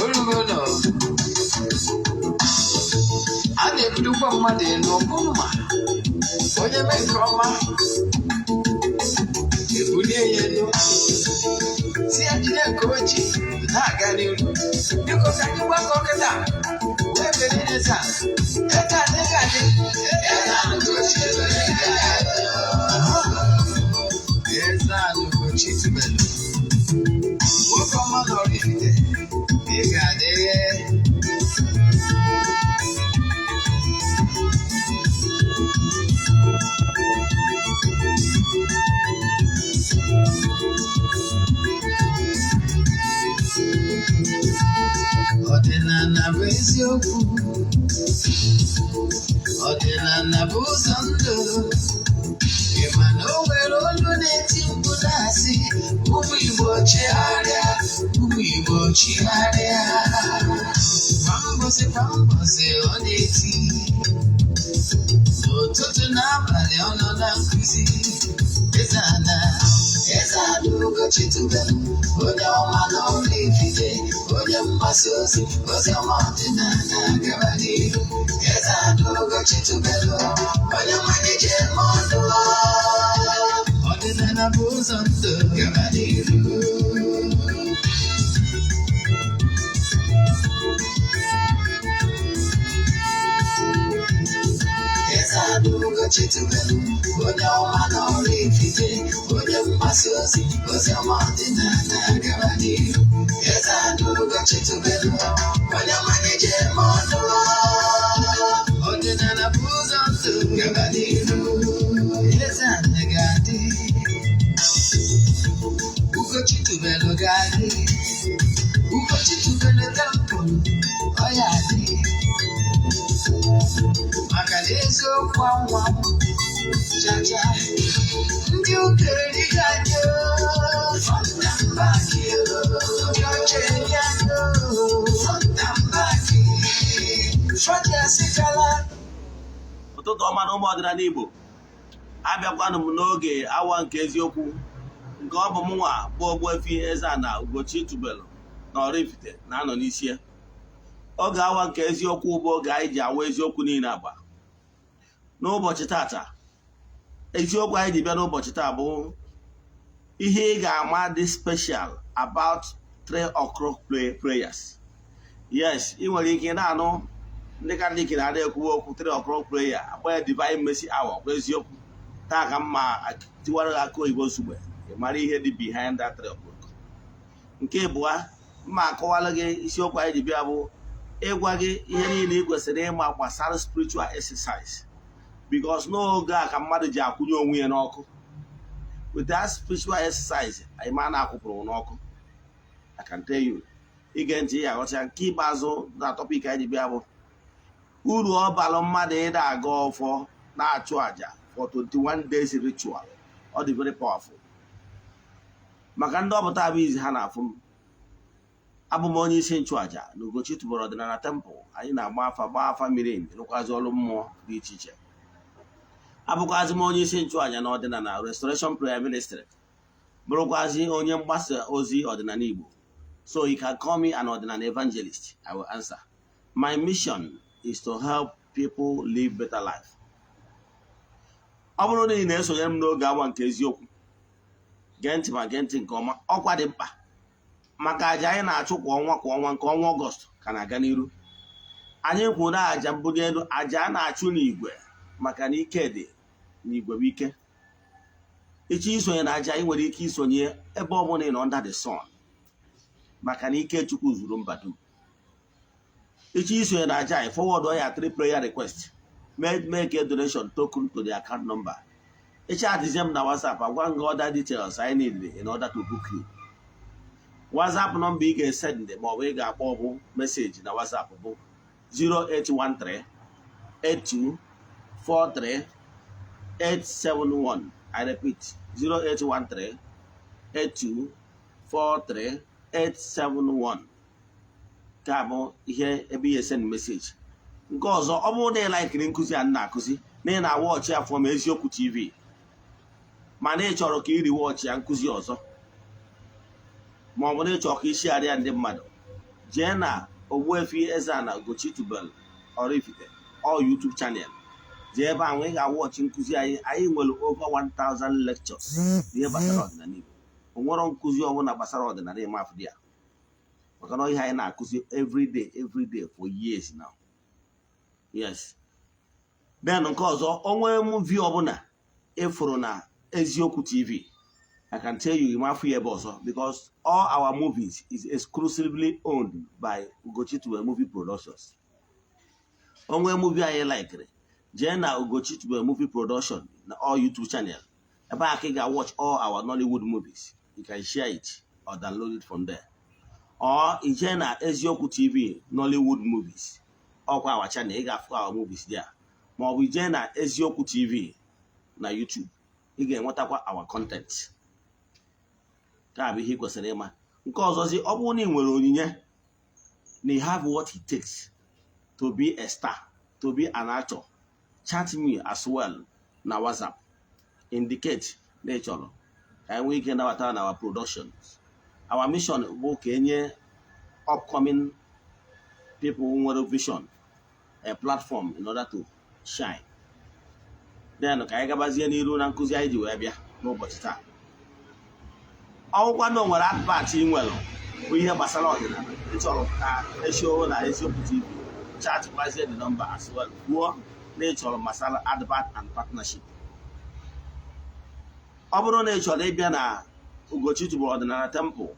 Olugono a na-ebudokwa mmadụ elu ọbụrụ ma onye mee nke ọma, ebulie ya elu, si ya jide nke o ji na-aga n'ihu. Biko, ka anyị gbakọ kịta wee kelee eze a. Eze a na adị, eze a Ugochi tubelu, eze a Ugochi tubelu, nwoke ọma na Oraifite, ị ga-adị. Ọdịnala bụ eziokwu, ọdịnala bụ ụzọ ndụ. Ị ma na o nwere olu na-eti mkpu na-asị, "Ụmụ Igbo, chigharịa, ụmụ Igbo, chigharịa." Kwa mbọsị kwa mbọsị ọ na-eti, n'ụtụtụ n'abalị ọ nọ na nkụzi. Eze ana, eze ana Ugochi tubelu, onye ọma na Oraifite, onye mgbasa ozi ozi ọma ọdịnala, gaba n'ihu. Eze ana Ugochi tubelu, onye mmanya ji eme ọnụ, ọdịnala bụ ụzọ ndụ, gaba n'ihu. Eze ana Ugochi tubelu, onye ọma na Oraifite, onye mgbasa ozi ozi ọma ọdịnala, gaba n'ihu. Eze ana Ugochi tubelu, onye mmanya ji eme ọnụ, ọdịnala bụ ụzọ ndụ, gaba n'ihu. Eze ana ga-adị, Ugochi tubelu ga-adị, Ugochi tubelu temple ọ ya adị, maka na eziokwu anwa chacha. Ndị ụka erighị anyị, front and back. Ndị ọcha eri anyị, front and back. Front asikala. Ụtụtụ ọma na ụmụ ọdịnala Igbo. Abịakwanụ m n'oge awa nke eziokwu, nke ọ bụ mụnwa bụ Ogbuefi Eze-Ana Ugochi tubelu na Oraifite na-anọ n'isi ya. Oge awa nke eziokwu bụ oge anyị ji awa eziokwu niile agba. N'ụbọchị tata, eziokwu anyị ji bịa n'ụbọchị taa bụ ihe ị ga-ama dị special about 3 o'clock prayers. Yes, ị nwere ike ị na-anụ ndị Katọlik na-ada ekwuwe okwu 3 o'clock prayer, akpọ ya Divine Mercy Hour. Bụ eziokwu. Taa ka mma tiwara gị aka oyibo nsugbe, ị mara ihe dị behind that 3 o'clock. Nke ịbụa mma akọwala gị, isiokwu anyị ji bịa bụ ịgwa gị ihe niile ị kwesịrị ịma gbasara spiritual exercise, because n'oge a ka mmadụ ji akwụnye onwe ya n'ọkụ. With that spiritual exercise, anyị ma na-akwụpụrụ n'ọkụ. I can tell you, ige ntị ya aghọta. Nke ikpeazụ na topic anyị ji bịa bụ uru ọ balụ mmadụ ịda aga ọfọ na-achụ àjà for 21 days ritual. Ọ dị very powerful. Maka ndị ọpụta abụ izi ha na-afụ m, abụ m onye isi nchụàjà na Ugochi tubelu ọdịnala temple. Anyị na-agba afa, gbaa afa miri emi, rụkwazị ọrụ mmụọ dị iche iche. Abụkwazị m onye isi nchụàjà na ọdịnala Restoration Prayer Ministry, bụrụkwazị onye mgbasa ozi ọdịnala Igbo. So you can call me an ọdịnala evangelist, I will answer. My mission is to help people live better life. Ọ bụrụ na ị na-esonyere m n'oge awa nke eziokwu, gee ntị ma gee ntị nke ọma. Ọkwa dị mkpa maka àjà anyị na-achụ kwa ọnwa kwa ọnwa, nke ọnwa Ọgọst ka na-aga n'iru. Anyị kwuru àjà mbuli elu, àjà a na-achụ n'igwe, maka na ike dị n'igwe bụ ike. Ịchọ isonye na àjà, ị nwere ike isonye ebe ọ bụla ị nọ under the sun, maka na ike Chukwu zuru mba dum. Ịchọ isonye na àjà anyị, forward ya three prayer request, make a donation token to the account number. Ịchatzie m na WhatsApp, agwa m gị other details I need in order to book you. WhatsApp nọmba ị ga-esend maọbụ ị ga-akpọ bụ message na WhatsApp bụ 0813 82 43 871. I repeat, 0813 82 43 871. Nke a bụ ihe ebe ihe send message. Nke ọzọ, ọ bụrụ na ị likeiri nkụzi a m na-akụzi, na ị na-awatch ya from Eziokwu TV, mana ị chọrọ ka ị rewatch ya nkụzi ọzọ. Ma ọ bụ na ịchọ ka ishigharịa ndị mmadụ, jee na Ogbuefi Eze-Ana Ugochi Tubelu Oraifite all YouTube channel. Jee ebe ahụ, ị ga-awatchị nkụzi anyị. Anyị nwere over 1000 lectures n'ihe gbasara ọdịnala Igbo. O nwere nkụzi ọbụla gbasara ọdịnala ịmafụ dị ya, maka na ihe anyị na-akụzi everyday, everyday for years now. Yes. Then nke ọzọ, onwe movie ọbụla ịfụrụ na Eziokwu TV, I can tell you, ịmafụ ya ebe ọzọ, because all our movies is exclusively owned by Ugochi Tubelu Movie Productions. Onwe movie anyị likere, jee na Ugochi Tubelu Movie Production na all YouTube channel. Ebe a ka ị ga-watch all our Nollywood movies. You can share it or download it from there, or ijee na Eziokwu TV Nollywood movies, ọkwa our channel, ị ga-afụ our movies there. Ma ọ bụ ijee na Eziokwu TV na YouTube, ị ga-enwetakwa our content. Ka bụ ihe ị kwesịrị ịma. Nke ọzọzi, ọ bụrụ na ị nwere onyinye, na you have what it takes to be a star, to be an actor, chat me as well na WhatsApp. Indicate na ị chọrọ ka anyị nwee ike nabata na our productions. Our mission bụ ka enye upcoming people nwere vision a platform in order to shine. Then ka anyị gabazie n'iru na nkụzi anyị ji wee bịa n'ụbọchị taa. Ọgwụkwa na o nwere advert ị nwere bụ ihe gbasara ọdịnala ị chọrọ ka eshow na Eziokwu TV, chat gbazie the number as well. Kwuo na ị chọrọ gbasara advert and partnership. Ọ bụrụ na ị chọrọ ịbịa na Ugochi Tubelu Ọdịnala Temple,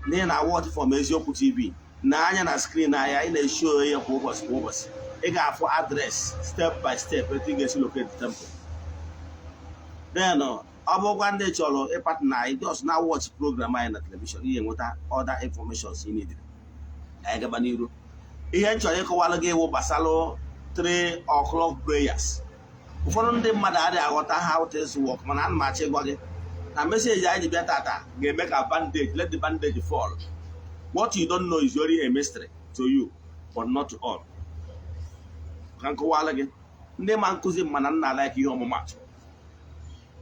na ị na-watch from Eziokwu TV na anya na screen anya ị na-eshow ya kwa ụbọchị kwa ụbọchị, ị ga-afụ address step by step etu ị ga-esi locate the temple. Then ọ bụrụkwa ndị chọrọ ịpartner anyị, just na watch program anyị na television, ihe nweta other information you need. Ka anyị gaba n'iru. Ihe m chọrọ ịkọwalụ gị iwu gbasara 3 o'clock prayers. Ụfọdụ ndị mmadụ adịghị aghọta how things work, mana ana m achọ ịgwa gị na message anyị ji bịa tata ga-eme ka bandage, let the bandage fall. What you don't know is only a mystery to you, but not to all. Ka m kọwalụ gị, ndị ma nkụzi mana nna like ihe ọmụmatụ.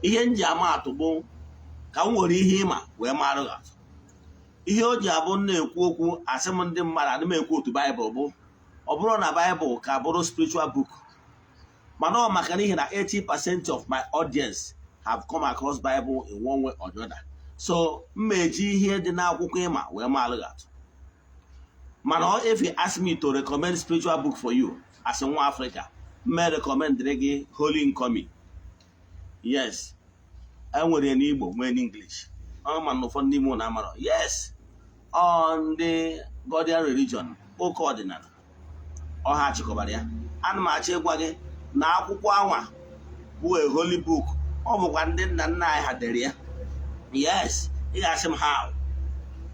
Ihe m ji ama atụ bụ ka m nwere ihe ịma wee marụ gị atụ. Ihe o ji abụ m na-ekwu okwu, asị m ndị mmadụ adị m ekwu otu Baịbụl bụ, ọ bụrụ na Baịbụl ka bụrụ spiritual book, mana ọ maka n'ihi na 80% of my audience have come across Bible in one way or the other, so m eji ihe dị n'akwụkwọ ịma wee maalụ gị atụ. Mana if you ask me to recommend spiritual book for you as nwa Africa, m recommend gị Holy Nkomi. Yes, enwere ya n'Igbo, nwee n'English. Ọ ma na ụfọdụ n'ime ụlọ amarọ. Yes, ọ ndị Godian religion, ụka ọdịnala ọha chịkọbara ya. Ana m achọ ịgwa gị na akwụkwọ anwa bụ a holy book. Ọ bụkwa ndị nna nna anyị ha dere ya. Yes, ị ga-asị m how.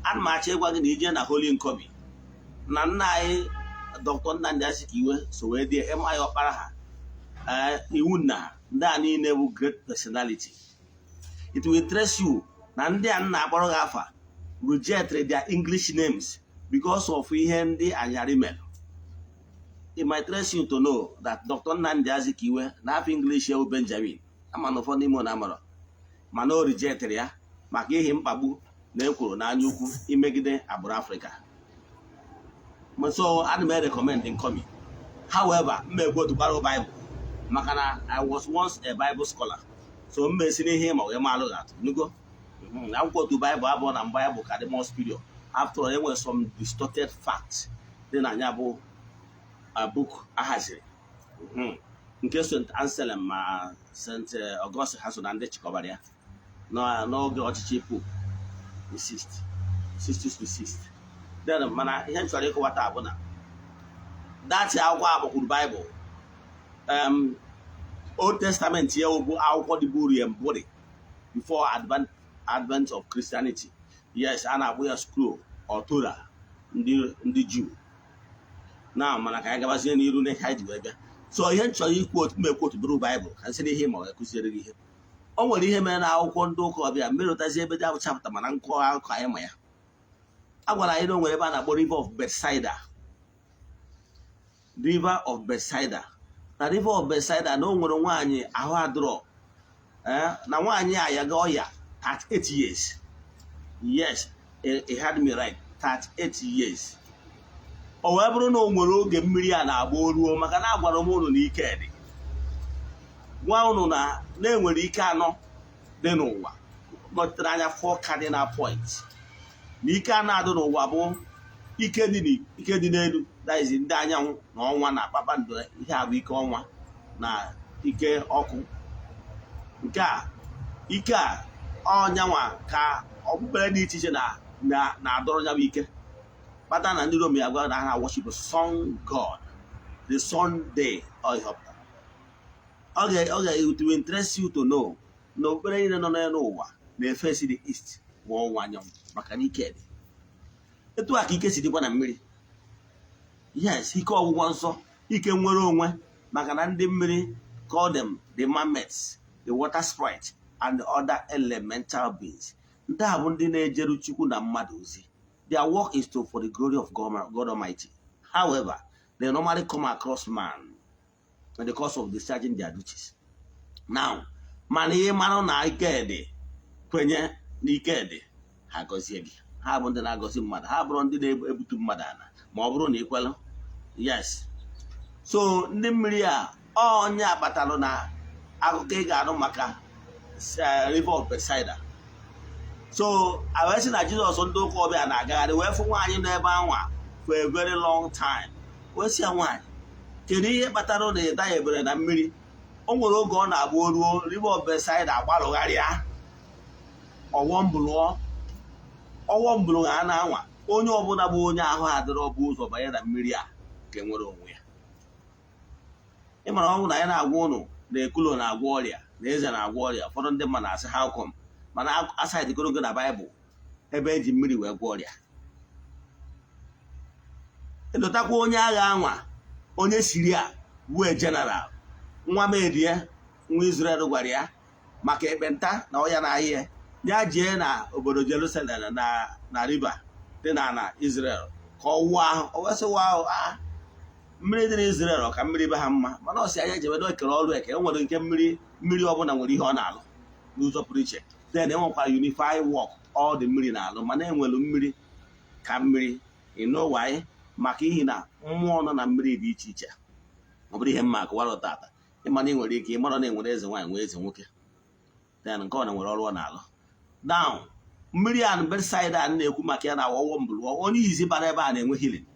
Ana m achọ ịgwa gị na ije na Holy Nkobi, na nna anyị Dr. Nnamdi Azikiwe so wee die ịma ya, ọkpara ha iwu nna ha, ndị a niile bụ great personality. It will interest you na ndị a nna akpọrọ gị afa reject their English names because of ihe ndị anyarị mere. It might interest you to know that Dr. Nnamdi Azikiwe na afọ English ya bụ Benjamin. Ama na ụfọdụ n'ime na amara, mana o rejectịrị ya maka ihi mkpagbu na ekworo na anya ukwu imegide agbụrụ Afrịka. So ana m recommend Nkomi. However, m ekwu otukwara Bible, maka na I was once a Bible scholar, so m esi n'ihe ma wee maalụ gị atụ nugo akwụkwọ otu Bible abụọ na Bible ka dị more superior. After all, enwere some distorted facts dị na ya bụ book ahaziri nke St. Anselm ma St. Augustine ha so na ndị chịkọbara ya n'oge ọchịchị Pope the sixth, Sixtus the sixth. Then mana ihe m chọrọ ịkọwa taa bụ na that akwụkwọ a gbakwuru Bible, Old Testament ya bụ akwụkwọ dịburu ya mbụrị before advent of Christianity. Yes, a na-akpọ ya scroll or Torah ndị Jew na. Mana ka anyị gabazie n'iru n'ihe anyị ji wee bịa. So ihe m chọrọ ikwu, otu m ekwu otu bụrụ Baịbụl, ka nsị n'ihe ma ọ kụziere gị ihe. O nwere ihe mere na akwụkwọ ndị ụka ọbịa mmerụtazi ebe dị abụ chapter, mana nkọ akụkọ anyị ma ya. A gwara anyị na o nwere ebe a na-akpọ River of Bethsaida, River of Bethsaida. Na River of Bethsaida, na o nwere nwaanyị ahụ adịrọ, na nwaanyị a yaga ọya 38 years. Yes, He had me right, 38 years. O wee bụrụ na o nwere oge mmiri a na-agba oruo, maka na agwara m ụnụ na ike dị gwa ụnụ na na-enwere ike anọ dị n'ụwa nọchitere anya four cardinal points, na ike anọ adị n'ụwa bụ ike dị n'elu, that is ndị anyanwụ na ọnwa na kpakpando. Ihe a bụ ike ọnwa na ike ọkụ. Nke a, ike a, ọnyanwa ka okpukpere dị iche iche na-adọrọ ya bụ ike kpata na ndị Rom ya gwa na ha worship sun god, the Sunday. Ọ ihe ọ pụtara. Ọ ga it will interest you to know na okpukpere niile nọ n'elu ụwa na-efesi the east ma ọwụwa anyanwụ, maka na ike dị etu a ka ike si dịkwa na mmiri. Yes, ike ọgwụgwọ nsọ, ike nwere onwe, maka na ndị mmiri call them the mermaids, the water sprite and the other elemental beings. Ndị a bụ ndị na-ejeru Chukwu na mmadụ ozi. Their work is to for the glory of God, God Almighty. However, they normally come across man in the course of discharging their duties. Now, mana ihe mara na ike dị, kwenye na ike dị, ha gọzie gị. Ha bụ ndị na-agọzi mmadụ, ha bụrụ ndị na-ebutu mmadụ ala ma ọ bụrụ na ikwelụ. Yes, so ndị mmiri a, onye akpatalụ na akụkọ ị ga-anụ maka River of Bethsaida. So a wee sị na Jizọs, ndị ụka ọbịa na-agagharị wee fụ nwaanyị nọ ebe anwa for a very long time, wee sị ya, "Nwaanyị, kedu ihe kpatara na ị danyebere na mmiri?" O nwere oge ọ na-agba oruo River of Bethsaida agbalụgharịa ọwọ mbụlụọ ọwọ mbụlụ ha na-anwa. Onye ọbụla bụ onye ahụ adịrọ bụ ụzọ banye na mmiri a ga-enwere onwe ya. Ị mara, ọ bụrụ na anyị na-agwa ụnụ na ekulo na-agwọ ọrịa, na eze na-agwọ ọrịa, ụfọdụ ndị mmadụ na-asị, "How come?" Mana aside gorogo na Baịbụl ebe eji mmiri wee gwọ ọrịa. Edotakwa onye agha anwa, onye Siria wee general, nwa medie nwa Israel, gwara ya maka ekpenta na ọya na ahịa ya jee na obodo Jerusalem na river dị na na Israel ka ọ wụọ ahụ. O wesịwa ahụ a mmiri dị n'Israel ọ ka mmiri be ha mma, mana ọ sị anya jebe na ekere ọrụ eke. E nwere nke mmiri, mmiri ọbụla nwere ihe ọ na-alụ n'ụzọ pụrụ iche. Then enwekwara unify work all the mmiri na-alụ, mana enwere mmiri ka mmiri. You know why? Maka ihi na mmụọ nọ na mmiri dị iche iche. Ọ bụrụ ihe mma akụwara tata, ịmana ị nwere ike ịmara na enwere eze nwaanyị, nwee eze nwoke. Then nke ọ na nwere ọrụ ọ na-alụ. Now, mmiri a Bethsaida a na-ekwu maka ya na ọwọ mbụrụ, onye izi bara ebe a na-enwe healing.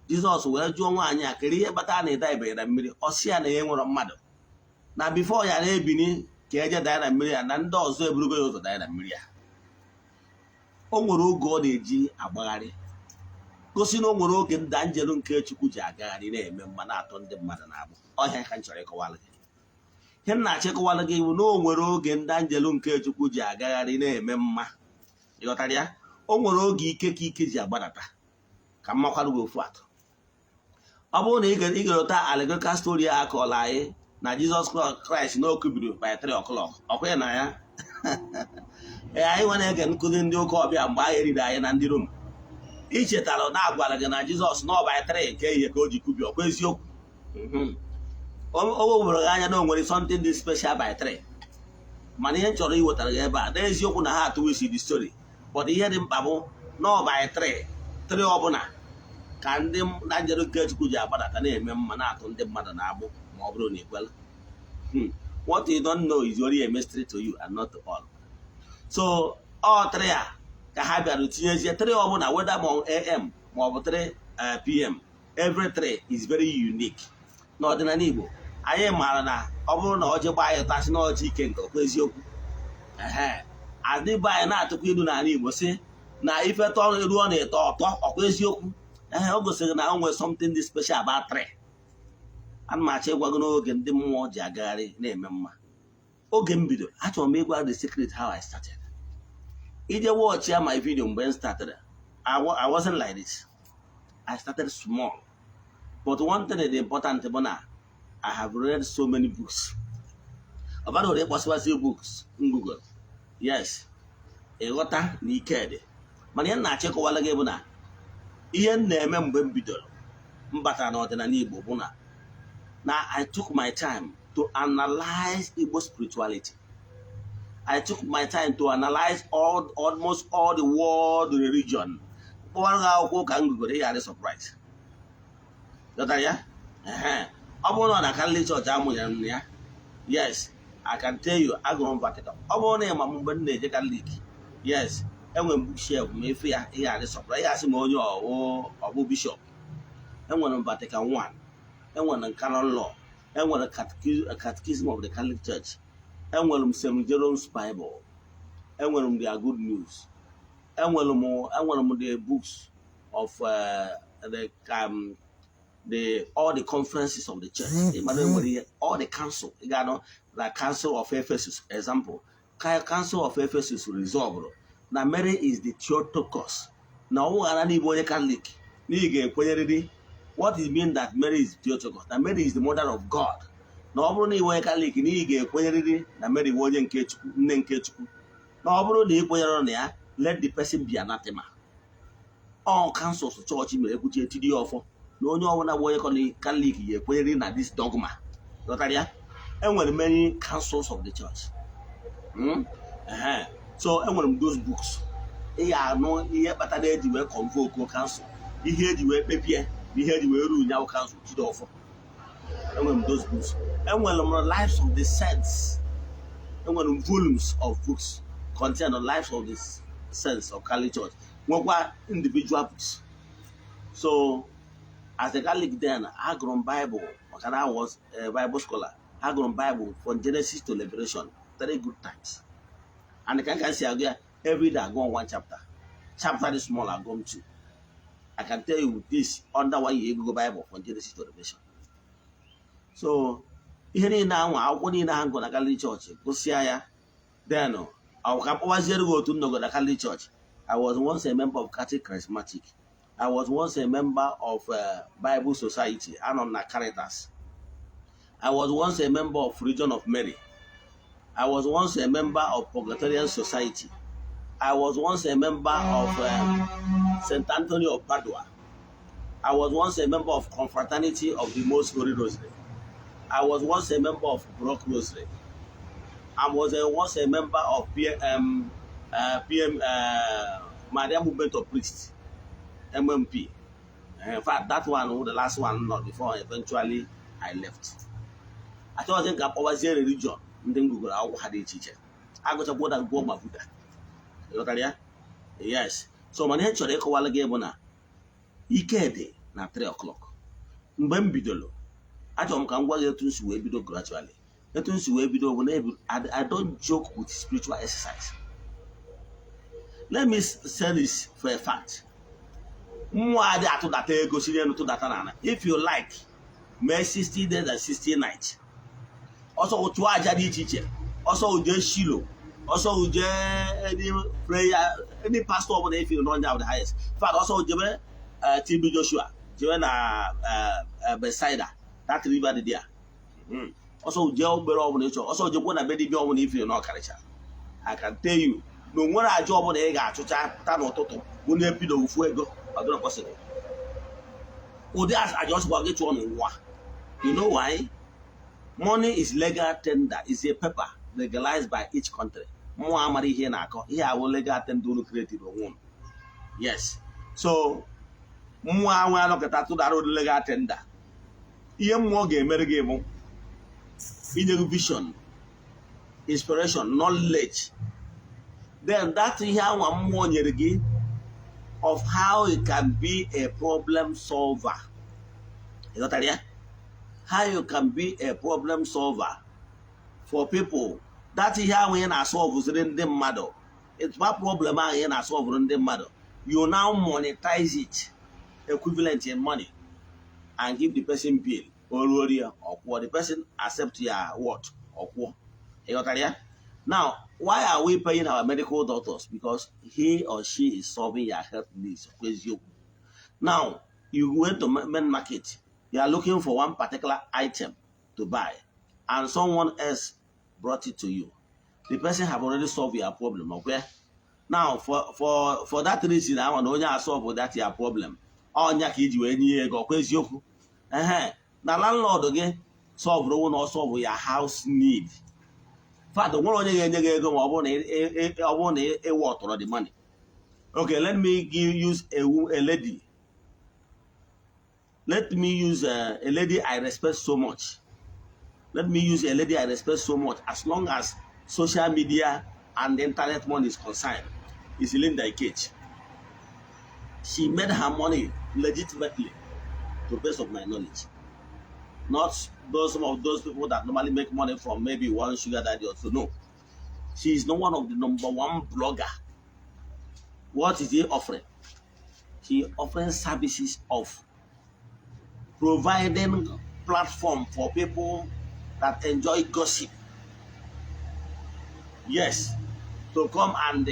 Jizọs wee jụọ nwaanyị a, kere ihe kpatara na ịda na mmiri? Ọ sị ya na ya nwere mmadụ na before ya na-ebini ka eje danye na mmiri a, na ndị ọzọ eburugo ya ụzọ danye na mmiri a. O nwere oge ọ na-eji agbagharị, gosi na o nwere oge nda njelu nke Chukwu ji agagharị na-eme mma, na-atọ ndị mmadụ na-agbụ ọhịa. Ka m chọrọ ịkọwalụ gị, ihe m na-achọ ịkọwalụ gị bụ na o nwere oge nda njelu nke Chukwu ji agagharị na-eme mma. Ịghọtara ya? O nwere oge ike ka ike ji agbadata. Ka m makwarụ gị ofu atụ. Ọ bụrụ na ị ga-erota allegorical story a kọọrọ anyị na Jizọs Kraịst na okubiri by 3 o'clock, ọkwa ya na ya? Ee, anyị nwe na-ege nkụzi ndị ụka ọbịa mgbe anyị eriri anyị na ndị Rom. Ichetara na agwara gị na Jizọs na ọ by 3 nke ehihie ka o ji kubi? Ọkwa eziokwu? O wewere gị anya na o nwere something dị special by 3. Mana ihe m chọrọ iwetara gị ebe a n'eziokwu na ha atụwa isi the story, but ihe dị mkpa bụ na ọ by 3 3 ọbụla ka ndị na njeru nke Chukwu ji agbadata na-eme mma, na-atụ ndị mmadụ na-agbụ, ma ọ bụrụ na ikwela. What you don't know is only a mystery to you and not to all. So ọ 3 a ka ha bịara tinyezie 3 ọbụla, whether ma am ma ọ bụ 3 pm. Every 3 is very unique. N'ọdịnala Igbo, anyị maara na ọ bụrụ na ọjị gbaa ya ụtasị na ọjị ike nke ọkwa eziokwu. Ehe, adịbe anyị na-atụkwa ilu n'ala Igbo si na ife tọ ruo na ịtọ ọtọ, ọkwa eziokwu? Ee, o gosiri na o nwere something dị special about 3. Ana m achọ ịgwa gị n'oge ndị mmụọ ji agagharị na-eme mma. Oge m bidoro, achọrọ m ịgwa the secret how I started. Ije watch ya my video mgbe m started, I wasn't like this. I started small, but one thing is important bụ na I have read so many books. Ọ bara uru ịkpọsịwasị books m Google. Yes, ịghọta na ike dị, mana ihe m na-achọ ịkọwala gị bụ na ihe m na-eme mgbe m bidoro m batara n'ọdịnala Igbo bụ na I took my time to analyze Igbo spirituality. I took my time to analyze almost all the world religion. Kpọwara gị akwụkwọ ka m gụgoro, ị ghara surprise. Ghọtara ya? Ehe. Ọ bụrụ na ọ na Catholic Church amụnyere m na ya, yes, I can tell you, agụrụ m Vatican. Ọ bụrụ na ị ma m mgbe m na-eje Catholic, yes, enwere m bookshelf ma efe ya, ị ghara surprise. Ị ga-asị ma onye ọwụ ọbụ bishop. Enwere m Vatican 1, enwere m Canon Law, enwere Catechism of the Catholic Church, enwere m St. Jerome's Bible, enwere m their Good News, enwere m the books of the all the conferences of the church. Ị mara enwere ihe all the council. Ị ga-anọ na Council of Ephesus, example, Council of Ephesus resolved na Mary is the Theotokos, na ọ ghara n'ịbụ onye Catholic na ị ga-ekwenyerịrị. What it mean that Mary is Theotokos? Na Mary is the mother of God. Na ọ bụrụ na ị onye Catholic, na ị ga-ekwenyerịrị na Mary bụ onye nke Chukwu, nne nke Chukwu, na ọ bụrụ na ị kwenyere na ya, let the person be anathema. All councils chọọchị mere ekwuchi etiri ya ọfọ na onye ọbụla bụ onye Catholic ga-ekwenyerị na this dogma. Ghọtara ya? Enwere many councils of the church. Ehe. So enwere m those books. Ị ga-anụ ihe kpatara eji wee convoke council, ihe eji wee kpebie na ihe eji wee ruo nyawu council jide ọfọ. Enwere m those books. Enwere m Lives of the Saints. Enwere m volumes of books contain the lives of the saints of Catholic Church, nwekwa individual books. So as a Catholic then, agụrụ m Bible maka na I was a Bible scholar. Agụrụ m Bible from Genesis to Revelation three good times, and ka si agụ ya, every day I go on one chapter. Chapter dị small, I go on two. I can tell you with this, under one year, go Bible from Genesis to Revelation. So ihe niile ahụ, akwụkwọ niile ahụ gụ na Catholic Church, gụsịa ya, then ọ ka mkpọwaziere gị otu nnọgọ na Catholic Church. I was once a member of Catholic Charismatic. I was once a member of Bible Society, anọ m na Caritas. I was once a member of Legion of Mary. I was once a member of Purgatorian Society. I was once a member of St. Anthony of Padua. I was once a member of Confraternity of the Most Holy Rosary. I was once a member of Brock Rosary. I was once a member of PM, PM Maria Movement of Priests, MMP. In fact, that one, the last one, not before eventually I left. Achọghịzị m ka akpọwazie religion ndị m gụgụrụ akwụkwọ ha dị iche iche. Agụchakwa na gụọ ma Buddha. Ịghọtara ya? Yes. So mana ihe m chọrọ ịkọwala gị bụ na ike dị na 3 o'clock. Mgbe m bidoro, achọrọ m ka m gwa gị etu m si wee bido gradually. Etu m si wee bido bụ na I don't joke with spiritual exercise. Let me say this for a fact. Mmụọ adị atụdata ego si n'elu tụdata n'ala. If you like, mee 60 days and 60 nights. Ọsọ chụọ aja dị iche iche. Ọsọ jee Shilo. Ọsọ jee any prayer, any pastor ọbụla efiri n'ọnya of the highest. In fact, ọsọ jebe TB Joshua, jebe na Bethsaida, that river dị there. Ọsọ jee obere ọbụla ịchọ. Ọsọ jekwa na be dibịa ọbụla ifiri na ọkarịcha. I can tell you na o nwere aja ọbụla ị ga-achụcha pụta n'ụtụtụ bụ na ebido ofu ego. Ọ dịrọ possible. Ụdị aja ọsọkwa gị chụọ n'ụwa. You know why? Money is legal tender, is a paper legalized by each country. Mmụọ amara ihe na-akọ ihe awụ legal tender unu created onwe unu. Yes. So mmụọ ahụ anọkọta tụdara ụdị legal tender. Ihe mmụọ ga-emere gị bụ inye gị vision, inspiration, knowledge. Then that ihe anwa mmụọ nyere gị of how it can be a problem solver. Ị ghọtara ya? How you can be a problem solver for people. That ihe ahụ ị na-asolvụziri ndị mmadụ, ịtụba problem ahụ ị na-asolvụrụ ndị mmadụ, you now monetize it, equivalent in money, and give the person bill. O ruo ya, ọ kwụọ. The person accept ya what? Ọ kwụọ. Ị ghọtara ya? Now, why are we paying our medical doctors? Because he or she is solving your health needs. Eziokwu. Now, you went to main market, you are looking for one particular item to buy, and someone else brought it to you. The person have already solved your problem, okay? Now, for that reason, I want onye solve that your problem. Ọnya ka iji wee nye ego, ọkwa eziokwu? Ehe, na landlord gị solve na ọ solve your house need. Fact, nwere onye ga-enye gị ego ma ọ bụrụ na ọ bụrụ na ịwụ ọtọrọ the money. Okay, let me give use a lady. Let me use a lady I respect so much. Let me use a lady I respect so much as long as social media and internet money is concerned. Is Linda Ikeji. She made her money legitimately, to best of my knowledge. Not those, some of those people that normally make money from maybe one sugar daddy or so. No. She is not one of the number one blogger. What is he offering? She offering services of providing platform for people that enjoy gossip. Yes, to come and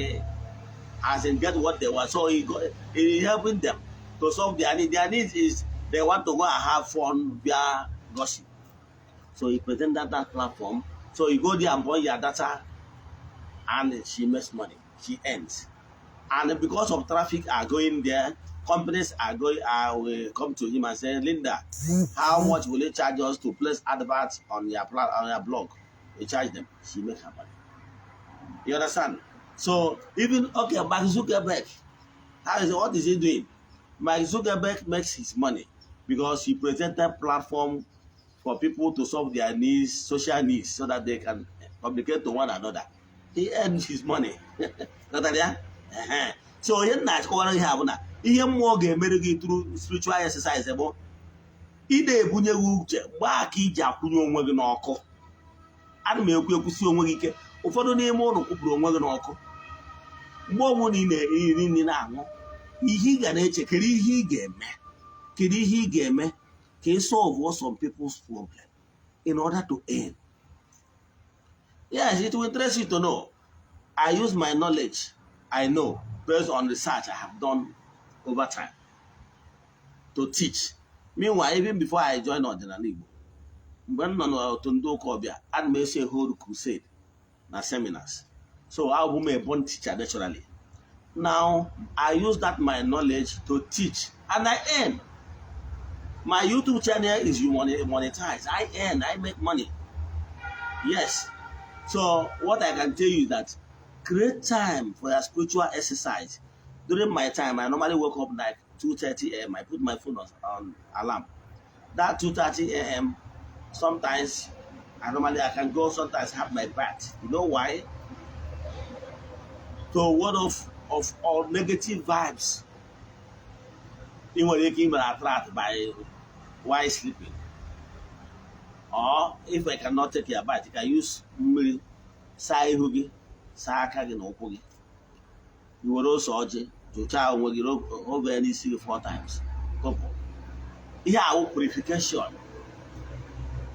as in get what they want. So he helping them to solve their need. Their needs is they want to go and have fun via gossip. So he presented that platform. So you go there and buy your data, and she makes money. She earns. And because of traffic are going there, companies are going are will come to him and say, "Linda, how much will you charge us to place adverts on your blog?" He charge them. She makes her money. You understand? So even, okay, Mark Zuckerberg, how is what is he doing? Mark Zuckerberg makes his money because he presented platform for people to solve their needs, social needs, so that they can communicate to one another. He earns his money. Ghọtara ya? Ehe. So ihe m na-achịkọwara ihe a bụ na ihe mmụọ ga-emere gị through spiritual exercise bụ ị na-ebunye gị uche mgbe aka iji akwụnye onwe gị n'ọkụ. Ana m ekwu ekwusi onwe gị ike. Ụfọdụ n'ime ụlọ kwụpụrụ onwe gị n'ọkụ. Mgbe ọbụla ị na-eri nri, na-aṅụ ihe, ị ga na-eche kedu ihe ị ga-eme, kedu ihe ị ga-eme ka ị solve some people's problem in order to earn. Yes, it will interest you to know I use my knowledge I know based on research I have done over time to teach. Meanwhile, even before I joined Ọdịnala Igbo, mgbe m nọ n'otu ndị ụka ọbịa, ana m eso hold crusade na seminars. So abụ m a born teacher naturally. Now I use that my knowledge to teach and I earn. My YouTube channel is you monetize. I earn, I make money. Yes. So what I can tell you is that create time for your spiritual exercise. During my time, I normally wake up like 2:30 a.m. I put my phone on alarm. That 2:30 a.m. sometimes I normally, I can go, sometimes have my bath. You know why? To ward off of all negative vibes ị nwere ike ime attract by while sleeping. Or if I cannot take your bath, you can use mmiri saa ihu gị, saa aka gị na ụkwụ gị. I were ose ọjị jụchaa onwe gị oge n'isi gị four times. Kụpụ. Ihe awụ purification.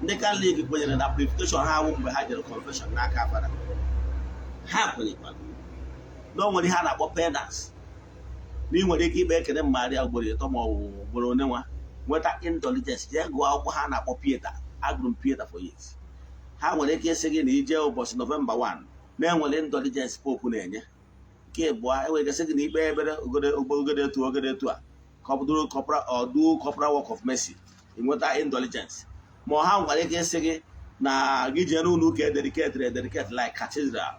Ndị Katọlik kwenyere na purification ha awụ mgbe ha jere confession n'aka fada. Ha kwenyekwara na o nwere ihe a na-akpọ penance, na ị nwere ike ikpe ekele Maria ugboro 3 ma ọ bụ ugboro one nwa nweta indulgence. Jee gụọ akwụkwọ ha na-akpọ Pieta. Agụrụ m Pieta for years. Ha nwere ike ịsị gị na ije ụbọchị November 1 na-enwere indulgence Pope na-enye. Nke abụọ, enwere ike sị gị na ikpe ekpere ogede etu ogede etu a ka ọ bụdụrụ corporal or do corporal work of mercy, ị nweta indulgence. Ma ha nwere ike ịsị gị na gị jee n'ụlọ ụka ededicatịrị ededicate like cathedral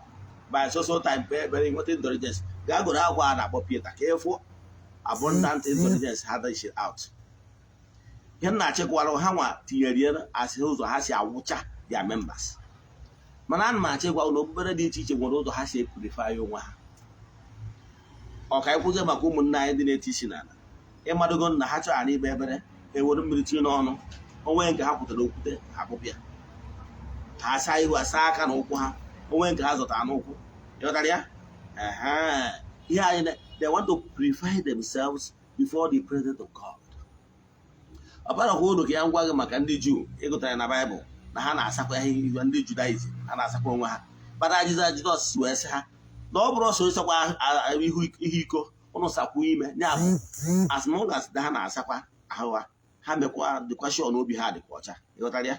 by so so time, kpee ekpere, ị nweta indulgence. Gaa gụrụ akwụkwọ a na-akpọ Pieta ka ịfụ abundant indulgence ha dish out. Ihe m na-achịkwara ha nwa tinyere ya asị ụzọ ha si awụcha their members, mana ana m achịkwa na okpukpere dị iche iche nwere ụzọ ha si epurify onwe ha. Ọ ka anyị kwuzie maka ụmụnne anyị ndị na-eti isi n'ala. Ịmadogo na ha chọrọ ikpe ekpere, ewere mmiri tinye n'ọnụ onwe nke ha kwutere okwute, ha kpụpịa, ha asa ihu, asa aka na ụkwụ ha, onwe nke ha zọtara n'ụkwụ. Ịghọtara ya? Ehe. Ihe anyị they want to purify themselves before the presence of God. Ọ barakwa uru ka ya ngwa gị maka ndị Juu ịgụtara na Baịbụl na ha na-asakwa ihe. Ndị Judaism, ha na-asakwa onwe ha kpata. Jizọs wee sị ha na ọ bụrụ ọsọ ịsakwa ihu ihe iko ụnụ sakwa ime ya bụ as long as ha na-asakwa ahụ ha, ha mekwa dịkwa sure na obi ha dịkwa ọcha. Ịghọtara ya?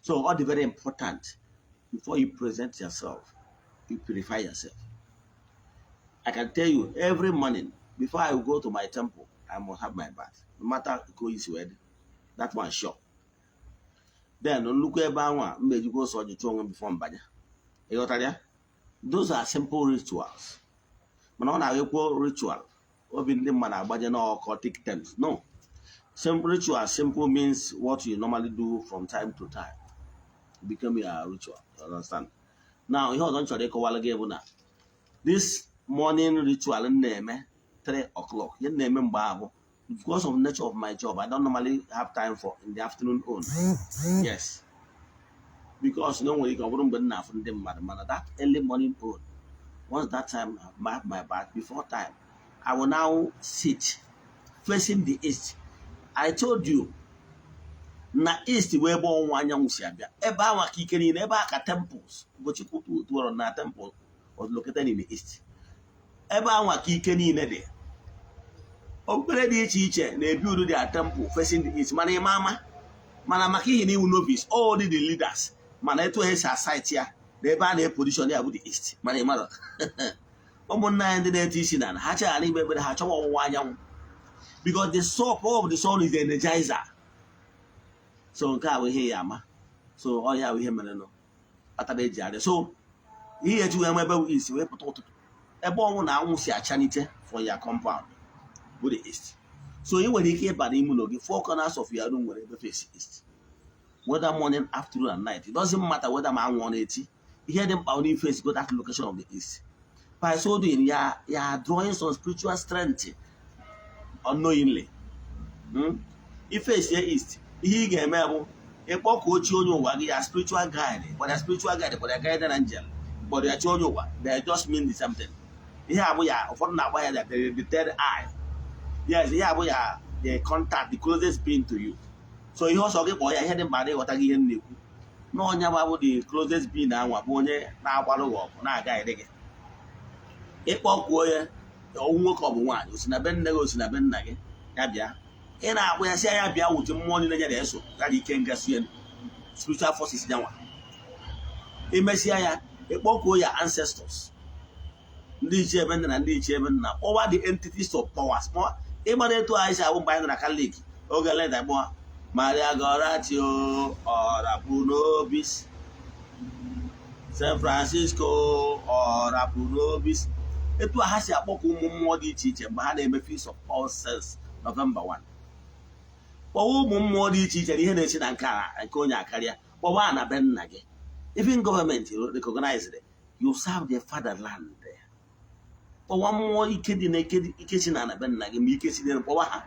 So ọ dị very important, before you present yourself, you purify yourself. I can tell you, every morning before I go to my temple, I must have my bath, no matter ka oyi si wee dị. That one sure. Then nnukwu ebe anwa m ejikwa ose ọjị chụọ onwe m before mbanye. Ịghọtara ya? Those are simple rituals, mana ọ na-agịkwo ritual, obi ndị mmadụ agbaje n'occultic terms. No, simple ritual, simple means what you normally do from time to time become your ritual. You understand? Now, ihe ọzọ m chọrọ ịkọwara gị bụ na this morning ritual m na-eme 3 o'clock, ihe m na-eme mgbe ahụ, because of nature of my job, I don't normally have time for in the afternoon own. Yes, because na o nwere ike ọ bụrụ mgbe m na-afụ ndị mmadụ, mana that early morning own, once that time I have my bath before time, I will now sit facing the east. I told you na east wee ebe ọnwụwa anyanwụ si abịa, ebe ahụ ka ike niile, ebe a ka temples Ugochukwu tụọrọ na temple was located in the east. Ebe ahụ ka ike niile dị. Okpukpere dị iche iche na-ebi uru their temple facing the east, mana ịma ama, mana maka ihe na iwu novice, all the leaders, mana etu ha si asite ya na ebe a na-eposition ya bụ the east. Mana ịmara ụmụnna anyị ndị na-ete isi na ha cheghara ikpe ekpere, ha chọwa ọwụwa anyanwụ, because the sun, power of the sun is the energizer. So nke a bụ ihe ya ama. So ọ ya bụ ihe mere nụ kpatara eji arịa. So ihe eji wee ebe bụ east wee pụta ụtụtụ, ebe ọnwụ na anwụ si achanite from your compound bụ the east. So ị nwere ike ịba n'ime ụlọ gị, four corners of your room nwere ebe face east, whether morning, afternoon and night. It doesn't matter whether ma anwụ ọ na-eti. Ihe dị mkpa onye face go that location of the east. By so doing, you are drawing some spiritual strength unknowingly. Iface east, ihe ị ga-eme bụ ịkpọkuo chi onye ụwa gị, ya spiritual guide, kpọrọ ya spiritual guide, kpọrọ ya guardian angel, kpọrọ ya chi onye ụwa, they just mean the same thing. Ihe abụ ya ụfọdụ na-agba ya the third eye. Yes, ihe abụ ya the contact, the closest being to you. So ihe ọsọ gị kpọọ ya, ihe dị mkpa na ịghọta gị ihe m na-ekwu na ọnya ma bụ the closest being anwa bụ onye na-agbarụ gị ọgụ, na-aga ede gị. Ịkpọkuo ya, ọnwụ nwoke ọ bụ nwaanyị, osi na be nne gị, osi na be nna gị, ya bịa. Ị na-akpụ ya, si ya bịa wuche mmụọ niile ya na-eso ya na ike ngasị ya, spiritual forces ya nwa. Imesịa ya, ịkpọkuo ya ancestors, ndị ichie ebe nna na ndị ichie ebe nna, kpọwa the entities of powers. Kpọwa ịmara etu anyị si abụ mgbe anyị nọ na Catholic oge leda, kpọwa Maria Goretti, ora pro nobis, St. Francisco, ora pro nobis. Etu a ha si akpọkọ ụmụ mmụọ dị iche iche mgbe ha na-eme Feast of All Saints, November 1. Kpọwa ụmụ mmụọ dị iche iche na ihe na-esi na nke a nke onye akarịa, kpọwa na be nna gị. Even government recognized you serve the fatherland. Kpọwa mmụọ ike dị na ike si na be nna gị, ma ike si dị, kpọwa ha.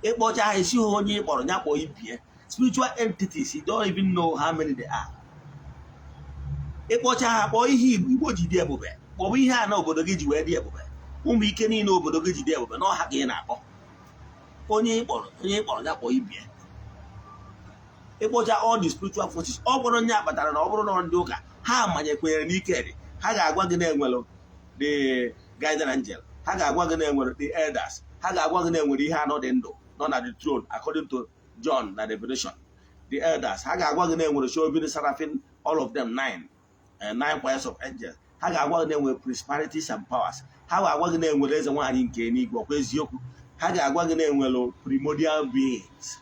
Ịkpọcha ha, esi ha onye ị kpọrọ ya kpọọ ibie. Spiritual entities, you don't even know how many they are. Ịkpọcha ha, kpọọ ihe Igbo, Igbo ji dị ebube, kpọbụ ihe a na obodo gị ji wee dị ebube, ụmụ ike niile obodo gị ji dị ebube n'ọha ka ị na-akpọ. Onye ị kpọrọ, onye ị kpọrọ ya kpọọ ibie. Ịkpọcha all the spiritual forces, ọ bụrụ onye akpatara na ọ bụrụ na ndị ụka ha manyekwenyere n'ike dị, ha ga-agwa gị na-enwere the guardian angel, ha ga-agwa gị na-enwere the elders, ha ga-agwa gị na-enwere ihe anọ dị ndụ nọ na the throne according to John na Revelation, the elders. Ha ga-agwa gị na-enwere cherubim, seraphim, all of them, nine, nine choirs of angels. Ha ga-agwa gị na-enwere principalities and powers. Ha ga-agwa gị na-enwere eze nwaanyị nke eluigwe, ọkwa eziokwu? Ha ga-agwa gị na-enwere primordial beings,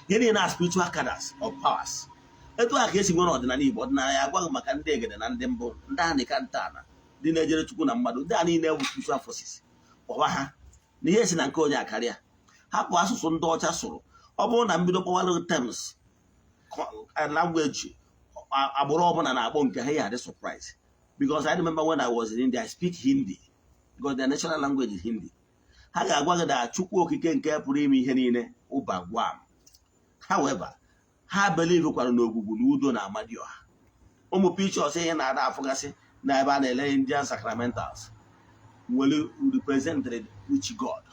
ihe niile na spiritual cadres of powers. Etu a ka esi nwere ọdịnala Igbo. Ọdịnala ya agwa gị maka ndị egede na ndị mbụ, ndị anịka nta na ndị na-ejere Chukwu na mmadụ, ndị a niile bụ spiritual forces. Kpọwa ha na ihe si na nke onye akarịa. Hapụ asụsụ ndị ọcha sụrụ. Ọ bụrụ na mbido kpọwalụ terms, language agbụrụ ọbụla na-akpọ nke ha, ya adị surprise, because I remember when I was in India, I speak Hindi because their national language is Hindi. Ha ga-agwa gị na Chukwu Okike nke pụrụ ime ihe niile ụba gwam. However, ha believe kwara n'ogwugwu na udo na amadioha. Ụmụ pictures ihe na-ada afụgasị na ebe a na-ele Indian sacramentals nwere represented which god?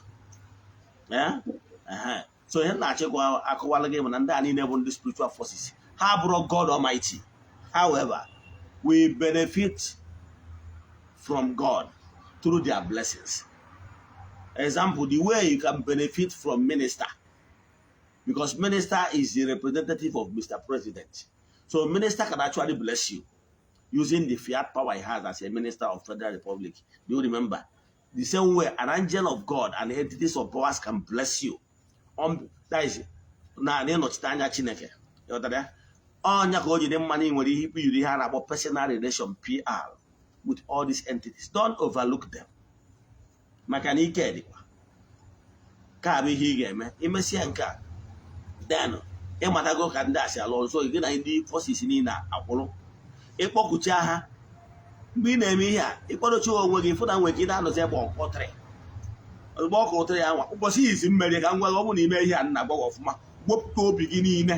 So ihe na-achịkwa akọwala gị bụ na ndị a niile bụ ndị spiritual forces. Ha bụrụ God Almighty. However, we benefit from God through their blessings. Example, the way you can benefit from minister, because minister is the representative of Mr. President. So minister can actually bless you using the fiat power he has as a minister of Federal Republic. Do you remember? The same way an angel of God and entities of powers can bless you. That is, na ịnọchite anya Chineke. Ịghọtara ya? Ọnya ka o ji dị mma na ị nwere ihe ikpe yiri ihe a na-akpọ personal relation, PR, with all these entities. Don't overlook them, maka na ike dịkwa ka bụ ihe ị ga-eme. Imesịa nke a, then ịmatago ka ndị a si alụ ọrụ. So gị na ndị forces niile akwụrụ ịkpọkucha ha. Mgbe ị na-eme ihe a, ịkwadochi onwe gị, fụ na nwere ike ị na-anọzi ebe ọkọtrị. Ozugbo ọkụ ụtụrụ ya nwa ụbọchị izi mmeri, ka m gwa gị, ọ bụrụ na ime ihe a nna gwa gị ọfụma, wepụta obi gị niile,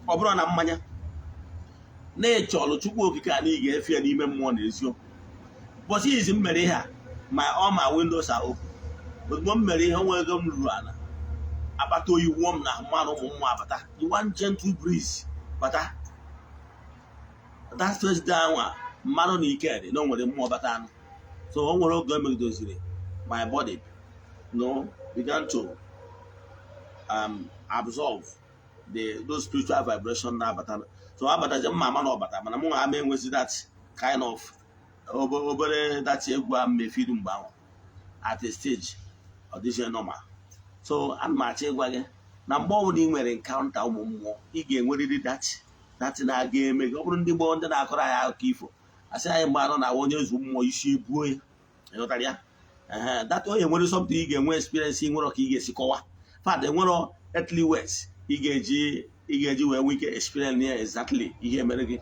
ọ bụrụ na mmanya na-echọlụ Chukwu Okike a na ị ga-efe ya n'ime mmụọ na eziokwu. Ụbọchị izi m mere ihe a, ma ọ ma windows are open. Ozugbo m mere ihe, onwe ego m ruru ala, akpata oyi wụọ m na mmanụ, ụmụ mmụọ abata, the one gentle breeze bata. That first day anwa, mmanụ na ike dị na o nwere mmụọ bata anụ. So o nwere oge o megidoziri, my body no began to absorb those spiritual vibration na-abata. So abatazi mma ama na ọbata, mana mụ nwa ama enwezi that kind of obere that egwu a mmefiru mgbe ahụ. At a stage, ọ dịzie normal. So ana m achọ ịgwa gị na mgbe ọbụla ị nwere encounter ụmụ mmụọ, ị ga-enwerịrị that na-aga eme gị. Ọ bụrụ ndị gboo, ndị na-akọrọ anyị akụkọ ifo, asị anyị mgbe anọ na-awa onye zu mmụọ, isi ebuo ya. Ịghọtara ya? Ehe, that onye nwere something ị ga-enwe experience ị nwere ka ị ga-esi kọwa fat, enwero earthly words ị ga-eji wee nwee ike experience ya exactly ihe mere gị,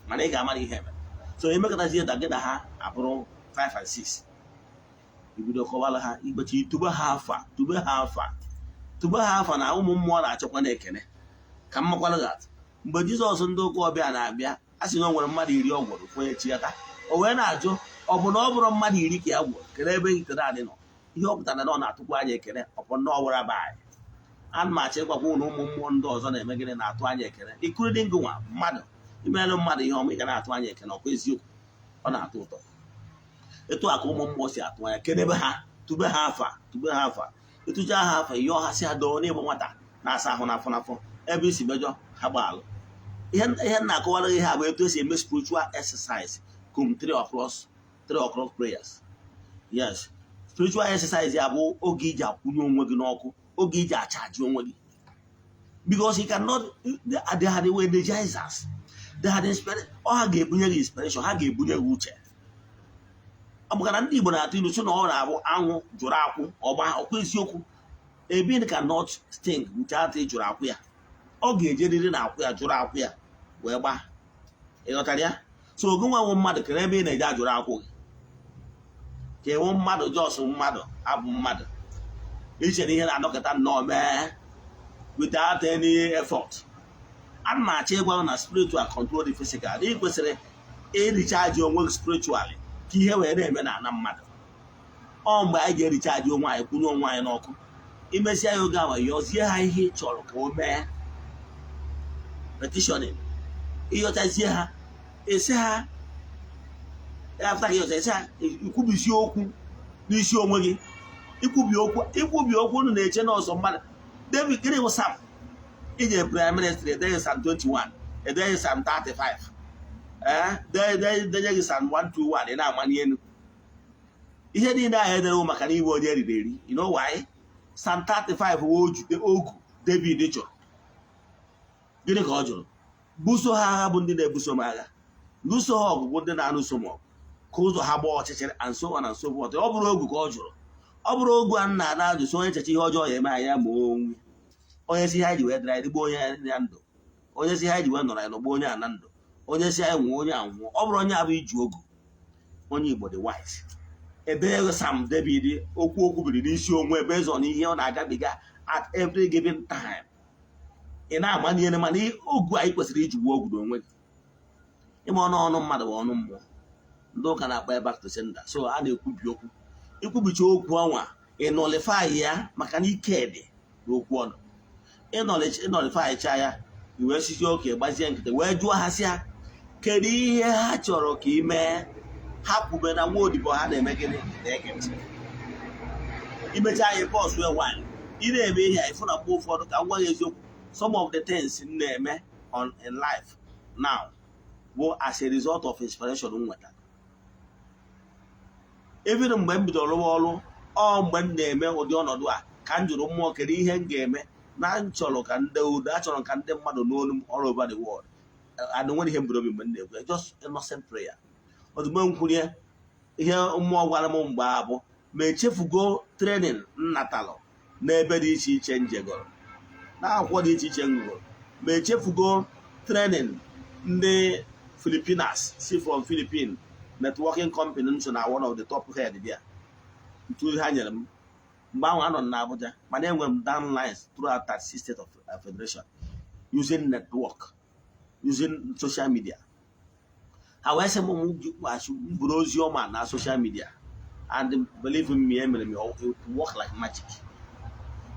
mana ị ga-ama na ihe mere. So emekọtazie da gị na ha abụrụ 5 and 6, ibido kọwara ha igbechi, tube ha afa, tube ha afa, tube ha afa na ụmụ mmụọ na-achọkwa na-ekene. Ka m makwara gị atụ, mgbe Jizọs ndị ụka ọbịa na-abịa, a sị na o nwere mmadụ 10 ọ gwọrọ, kwenye chighata. O wee na-ajụ, ọ bụ na ọ bụrụ mmadụ 10 ka ya gwọrọ, kedu ebe ite naanị nọ? Ihe ọ pụtara na ọ na-atụkwa anya ekene. Ọpọ ndị ọwụra be anyị, ana m achọ ịgwakwa ụnụ, ụmụ mmụọ ndị ọzọ na-eme gịnị? Na-atụ anya ekene, including gị nwa mmadụ. Imelụ mmadụ ihe ọma, ị ga na-atụ anya ekene. Ọkwa eziokwu? Ọ na-atọ ụtọ. Etu a ka ụmụ mmụọ si atụ anya. Kedebe ha, tube ha afa, tube ha afa, ịtụcha ha afa, yọọ ha, si ha doo n'ịbụ nwata na-asa ahụ n'afọ n'afọ ebe isi mejọ ha gbaalụ. Ihe m na-akọwara gị, ihe a bụ etu esi eme spiritual exercise cum 3 o'clock, 3 o'clock prayers. Yes, spiritual exercise ya bụ oge iji akwụnye onwe gị n'ọkụ, oge iji acharge onwe gị, because you cannot, they are the energizers, they are the inspiration. Ọ ha ga-ebunye gị inspiration, ha ga-ebunye gị uche. Ọ maka na ndị Igbo na-atụ ilu sị na ọ na-abụ anwụ jụrụ akwụ ọgba ọkwa. Eziokwu, a bee cannot sting without ịjụrụ akwụ ya. Ọ ga-ejeriri na akwụ ya jụrụ akwụ ya wee gbaa. Ịghọtara ya? So ogo nwa nwe mmadụ kere ebe ị na-eje ajụrụ akwụ gị ka enwe mmadụ jos mmadụ abụ mmadụ iche na ihe na-anọkọta nnọọ mee without any effort. Ana m achọ ịgwa na spiritual control the physical. Ị kwesịrị ịrecharge onwe gị spiritually ka ihe wee na-eme na ana mmadụ. Ọ mgbe anyị ga-erecharge onwe anyị, kwụnye onwe anyị n'ọkụ, imesịa ya oge ahụ, yọzie ha ihe ị chọrọ ka o mee, petitioning. Ịyọchazie ha, esi ha, after ka ịyọcha, esi ha ikwubisi okwu n'isi onwe gị. Ikwubi okwu, ikwubi okwu, unu na-eche n'ọsọ mmadụ. David, gịnị bụ Psalm ije prayer ministry? Edeghị Psalm 21, edeghị Psalm 35, ee, denye gị Psalm 121. Ị na-amanye elu ihe niile ahụ edere maka na iwe onye eriri eri. You know why? Psalm 35 wụ ogu David chọrọ. Gịnị ka ọ jụrụ? Buso ha agha bụ ndị na-ebuso m agha, lụso ha ọgụ bụ ndị na-alụso m ọgụ, ka ụzọ ha gbaa ọchịchịrị, and so on and so forth. Ọ bụrụ ogu ka ọ jụrụ. Ọ bụrụ ogu a nna na-ajụ so onye echeche ihe ọjọọ ya eme anyị ya ma onwe onye si ha ji wee dịrị anyị dịgbo onye ya ndụ, onye si ha ji wee nọrọ anyị nọgbo onye a na ndụ, onye si anyị nwụọ, onye anwụọ. Ọ bụrụ onye abụ iji ogu. Onye Igbo dị wise. Ebe Psalm David okwu okwu biri n'isi onwe based on ihe ọ na-agabiga at every given time. Ị na-amanye, mana ogu anyị kwesịrị iji gbuo ogu n'onwe gị. Ịma ọnụ ọnụ mmadụ bụ ọnụ mmụọ. Ndị ụka na-akpọ ya back to sender. So a na-ekwubi okwu. Ikwubicha okwu anwa, ịnullify ya, maka na ike dị n'okwu ọnụ. Ịnullifycha ya, i wee sizie oke gbazie nkịtị, wee jụọ ha sị ha kedu ihe ha chọrọ ka ị mee. Ha kwube na nwa odibo ha na-eme gịnị? Na-ege ntị. Imecha anyị pọs wee nwanyị ị na-eme ihe a, ịfụ na mgbe ụfọdụ, ka m gwa gị eziokwu, some of the things m na-eme on in life now bụ as a result of inspiration m nwetara. Even mgbe m bidoro rụwa ọrụ, ọ mgbe m na-eme ụdị ọnọdụ a ka m jụrụ mmụọ kedu ihe m ga-eme. Na m chọrọ ka ndị udo, achọrọ ka ndị mmadụ n'olu m all over the world, and nwere ihe mburu obi mgbe m na-ekwu ya, just innocent prayer. Ozugbo m kwuru ya, ihe mmụọ gwara m mgbe a bụ ma echefugo training m natalụ n'ebe dị iche iche njegoro, na akwụkwọ dị iche iche m gụrụ, ma echefugo training ndị Filipinas si from Philippine networking company m so na one of the top head there. Ntụ ha nyere m mgbe ahụ, anọ m na Abuja, mana enwere m downlines throughout 36 state of federation using network, using social media. Ha wee sị m m buru ozi ọma na social media, and believe me, emere m, it work like magic.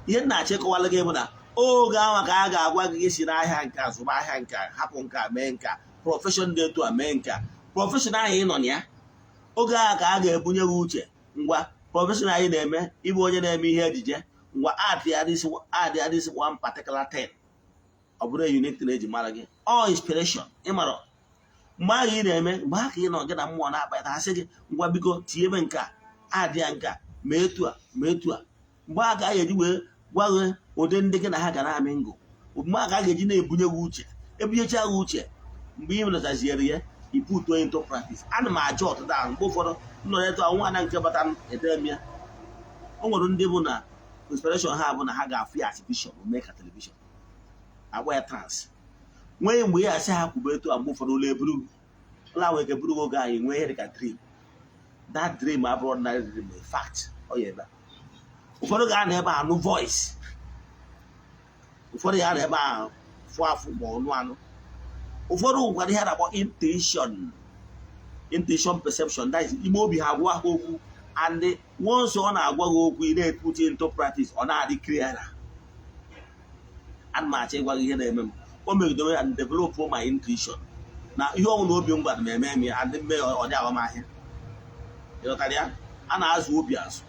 Ihe m na-achọ ịkọwala gị bụ na oge ahụ ka a ga-agwa gị si n'ahịa nke a zụba ahịa nke a, hapụ nke a, mee nke a, profession dị etu a, mee nke a, profession ahụ ị nọ na ya. Oge ahụ ka a ga-ebunye gị uche, ngwa, profession anyị na-eme, ịbụ onye na-eme ihe ejije, ngwa, add ya this one particular thing, ọ bụrụ a unique thing eji mara gị, ọ inspiration ịmara mgbe ahụ ị na-eme, mgbe ahụ ka ị nọ gị na mmụọ na-akpa ha, sị gị, ngwa, biko, tinyebe nke a, adị ya nke a, ma etu a, ma etu a. Mgbe ahụ ka a ga-eji wee gwa gị ụdị ndị gị na ha ga na-amị ngụ. Mgbe ahụ ka a ga-eji na-ebunye gị uche, ebunyecha gị uche. Mgbe ị metaziere ya, i put into practice. Ana m aja ọtụtụ ahụ. Mgbe ụfọdụ m nọrọ etu ahụ, nwaada nke bata ede m ya. O nwere ndị bụ na inspiration ha bụ na ha ga-afụ ya as vision, mee ka television agba ya trance, nwee mgbe ya asị ha kwube etu a. Mgbe ụfọdụ ụlọ eburu ụlọ ahụ eke buru oge anyị nwee ihe dịka dream. That dream abụrụ ordinary dream, in fact ọ ya ebe a. Ụfọdụ ga-anọ ebe a nụ voice, ụfọdụ ga-anọ ebe a fụ afụ ma ọnụ anụ, ụfọdụ nwekwara ihe a na-akpọ intuition, intuition, perception, that is ime obi ha agwa ha okwu. And once ọ na-agwa gị okwu, ị na-put into practice, ọ na-adị clearer. Ana m achọ ịgwa gị ihe na-eme m. O megidere and develop my intuition na ihe ọnwụ na obi m gwara m eme m ya, and mme ọ dị aghọmahịa. Ịghọtara ya? A na-azụ obi azụ.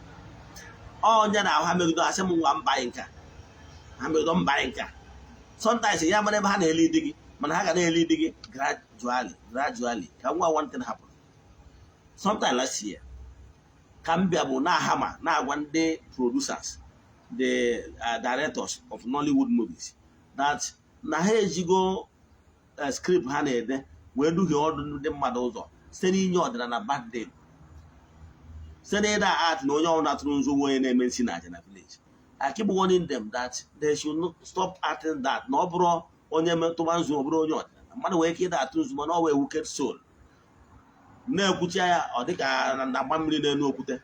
Onye na ahụ ha megide, asị m ngwa, mba nka ha megido mba nka. Sometimes ya mara ebe ha na-eli di gị, mana ha ga na-eli di gị gradually, gradually. Ka nwa, one thing happen sometime last year ka m bịa bụ na-ahama na-agwa ndị producers, the directors of Nollywood movies, that na ha ejigo script ha na-ede wee duhie ọdụ ndị mmadụ ụzọ site n'inye ọdịnala bad name, site n'ịda art na onye ọbụla tụrụ nzu onye na-eme nsi na aja na village. I keep warning them that they should not stop acting that, na ọ bụrụ onye tụba nzu, ọ bụrụ onye ọdịnala. Mmadụ nwere ike ịda atụ nzu, mana ọ wee wicked soul na-ekwuchi ya, ọ dịka na-agba mmiri n'elu okwute.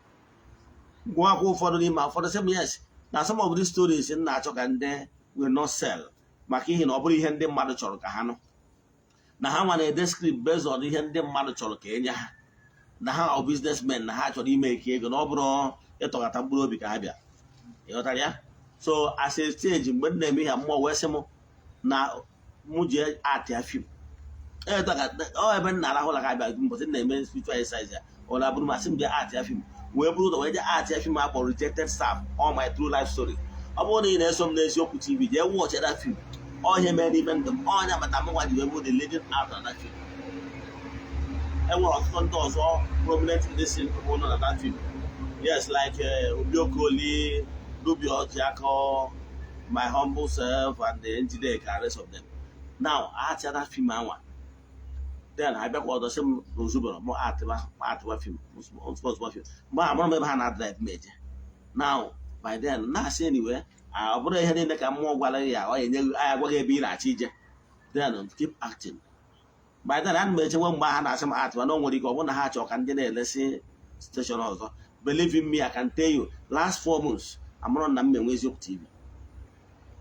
Gwakwa ụfọdụ n'ime ụfọdụ sị m yes, na some of these stories m na-achọ ka ndị will not sell, maka ihe na ọ bụrụ ihe ndị mmadụ chọrọ ka ha nụ, na ha nwa na-ede script based on ihe ndị mmadụ chọrọ ka enye ha, na ha ọ businessmen, na ha chọrọ ime eke ego, na ọ bụrụ ịtọghata mkpụrụ obi ka ha bịa. Ịghọtara ya? So as a stage, mgbe m na-eme ihe, mmụọ wee sị m na mụ ji act ya film. Ọ ebe m na-arahụ ụla ka abịa mbọsị m na-eme spiritual exercise ya, ọ na-abụrụ masị m jee act ya film, wee bụrụ ụzọ wee jee act ya film a kpọrọ Rejected Staff, all my true life story. Ọ bụrụ na ị na-eso m n'Eziokwu TV, jee watch that film. Ọ ihe mere n'ime ndụ m, ọnya bata m nwa ji wee bụ the leading actor na that film. E nwere ọtụtụ ndị ọzọ prominent ndị si nọ na that film, yes, like Obi Okoli, Ruby Ojiako, my humble self and the Njideka and rest of them. Now act that film anwa, then abịakwa ọzọ sị m na ozubere mụ atịba atịba film ozugbo film. Mgbe ahụ amara m ebe ha na-drive m eje. Now by then na-asị, anyway, ọ bụrụ ihe niile ka mmụọ gwara ya, ọ enye anyị agwa gị ebe ị na-achọ ije, then keep acting. By then ana m echekwa mgbe ha na-asị m atịba na o nwere ike ọ bụrụ na ha chọrọ ka ndị na-elesi station ọzọ. Believe in me, I can tell you, last 4 months amụrụ na m enwe Eziokwu TV.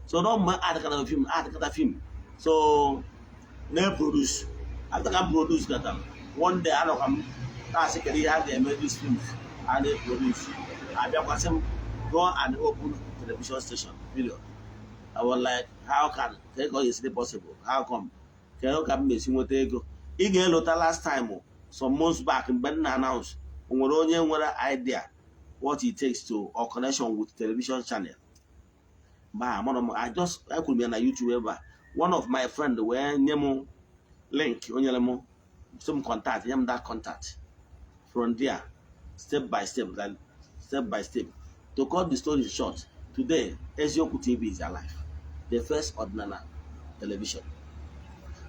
So no, mgbe adịkata film, adịkata film, so na-eproduce, after ka m produce kata, one day anọkwa m na-asị, kedu ihe a ga-eme this film a na-eproduce? Abịakwasị m, go and open television station, period. I was like, how can ka ọ ga-esi possible? How come? Ka ka m esi nweta ego? Ị ga-elota last time, some months back, mgbe m na-announce, o nwere onye nwere idea what it takes to or connection with television channel. Mgbe amara m, I just ekwuru m ya na YouTube ebe a. One of my friend wee nye m link, o nyere m some contact, nye m that contact. From there, step by step, like step by step. To cut the story short, today Eziokwu TV is alive. The first ọdịnala television.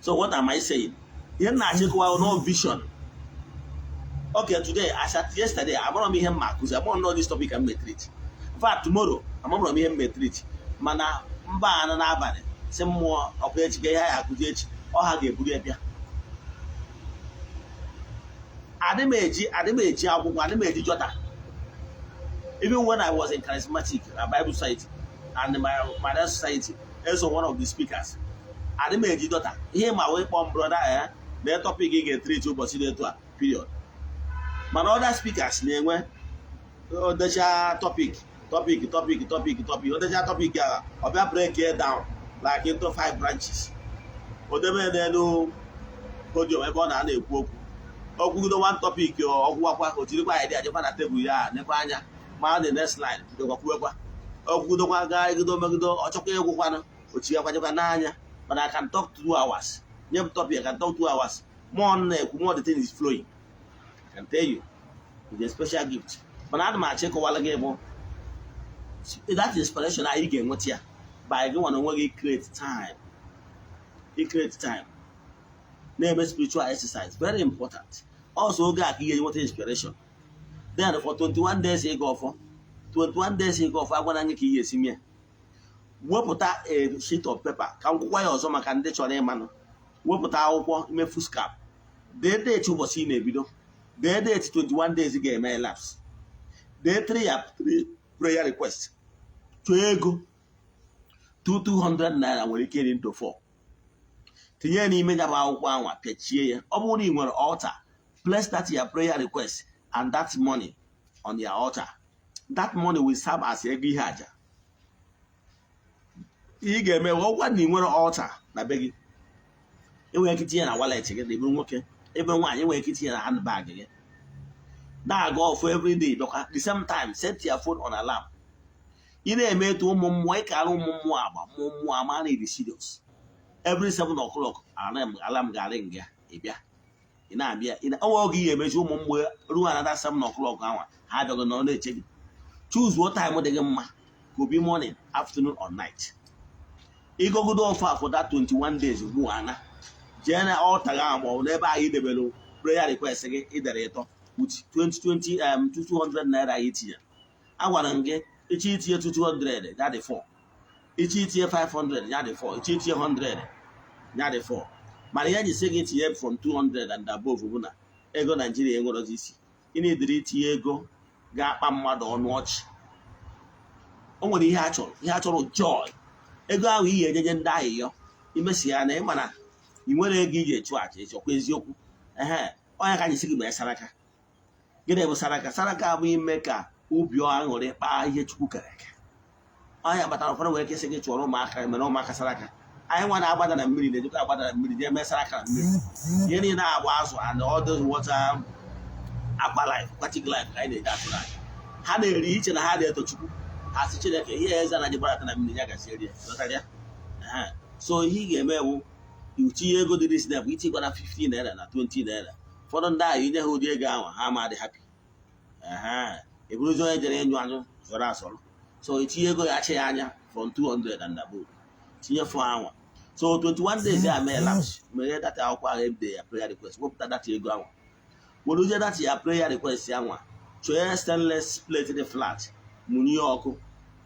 So what am I saying? Ihe m na-achịkwa, no vision. Okay, today, as at yesterday, amara m ihe m ma akụzi, amara m no this topic m metreat. In fact, tomorrow, amara m ihe m metreat. Mana mba anọ n'abalị si mmụọ ọkwa echi ka ihe anyị akụzi echi, ọ ha ga-eburu ya bịa. Adị m eji akwụkwọ, adị m eji jotter. Even when I was in Charismatic Bible Society and my society, eso one of the speakers, adị m eji jotter. Ihe ma wee kpọọ m, "Brother," ya na topic ị ga-etreat ụbọchị dị etu a, period. Mana other speakers na-enwe odecha topic, topic, topic, topic, topic, odecha topic a, ọ bịa break it down like into five branches, o debe n'elu podium ebe ọ na-ana ekwu okwu. Okwugido one topic, ọgwụwakwa, o jirikwa idea jekwa na tebụl ya, nekwa anya ma the next line, bidokwa kwuwekwa. Okwugidokwa, gaa egido megido, ọ chọkwa ịgwụkwanụ, o chigakwa jekwa n'anya. Mana I can talk 2 hours. Nye m topic, I can talk 2 hours. More na-ekwu, more the thing is flowing. I can tell you, it's a special gift. Mana ana m achọ ịkọwala gị bụ that inspiration anyị ga-enweta ya by gị nwa na onwe gị create time, create time na-eme spiritual exercise. Very important also. Oge a ka ị ga-enweta inspiration. Then for 21 days ịga ọfọ, 21 days ịga ọfọ, agwana anyị ka ị ga-esi mie. Wepụta a sheet of paper ka m gwụkwa ya ọzọ maka ndị chọrọ ịmanụ. Wepụta akwụkwọ ime foolscap, dee date ụbọchị ị na-ebido, dee date 21 days ga-eme elapse, dee three ya three prayer request. Chọọ ego 200 naira, nwere ike iri into 4, tinye ya n'ime ya bụ akwụkwọ anwa, pịachie ya. Ọ bụrụ na ị nwere altar, place that your prayer request and that money on your altar. That money will serve as ego ihe aja ị ga-eme. Ọgwa na ị nwere altar na be gị, enwere ike itinye na wallet gị. Na ịbụrụ nwoke, ịbụrụ nwaanyị, enwere ike itinye na handbag gị. Na-aga ọfụ everyday, bịakwa the same time, set your phone on alarm. Ị na-eme etu ụmụ mmụọ, ịkara ụmụ mmụọ agba, mmụọ mmụọ ama na ịdị serious. Every 7 o'clock, alarm ga-arị nga, ị bịa, ị na-abịa onwe oge ị ga-emechi ụmụ mmụọ ruo another 7 o'clock anwa, ha abịago na ọ na-eche gị. Choose what time dị gị mma, could be morning, afternoon or night. Ịgogodo ọfụ for that 21 days ugbu ana, jee na altar gị ahụ ma ọ bụ n'ebe ahụ idebere prayer request gị idere ịtọ with 20 20 200 naira itinye. Agwara m gị, ichi itinye 200 ya dị 4, ichi itinye 500 ya dị 4, ichi itinye 100 ya dị 4. Mana ihe ji sị gị tinye from 200 and above bụ na ego Naijiria enwerozi isi. Ị na-ediri itinye ego ga-akpa mmadụ ọnụ ọchị. O nwere ihe a chọrọ, ihe a chọrọ joy. Ego ahụ iyi enyenye ndị ahịhịọ imesi ya na ịma na ị nwere ego iji echụ aja ịchọkwa eziokwu. Ehe, ọnya ka anyị sị gị mee saraka. Gịnị bụ saraka? Saraka bụ ime ka obi aṅụrị kpaa ihe Chukwu kere eke. Ọnya kpatara ụfọdụ nwere ike ịsị gị chụọrọ ụmụaka, mere ụmụaka saraka. Anyị nwa na-agbada na mmiri, na-ejikwa agbada na mmiri, jee mee saraka na mmiri. Ihe niile agba azụ and all those water, aqua life, aquatic life ka anyị na-eji atụrụ anyị. Ha na-eri iche na ha na-eto Chukwu, ha sị Chineke ihe eze na gbadata na mmiri ya gasị rie. Ghọtara ya? So ihe ị ga-eme bụ itinye ego dị reasonable. Itikwa na 15 naira na 20 naira, ụfọdụ ndị ahụ inye ha ụdị ego ahụ, ha ma dị happy. Eburuzi onye jere ịnyụ anyụ zọrọ asọrọ. So itinye ego ya, achị ya anya from 200 and above, tinye fọ anwa. So 21 days ya mee lapse, mere data akwụkwọ ahụ ede ya prayer request, wepụta data ego ahụ, werezie data ya prayer request ya nwa, chọọ stainless plate dị flat, mụnye ọkụ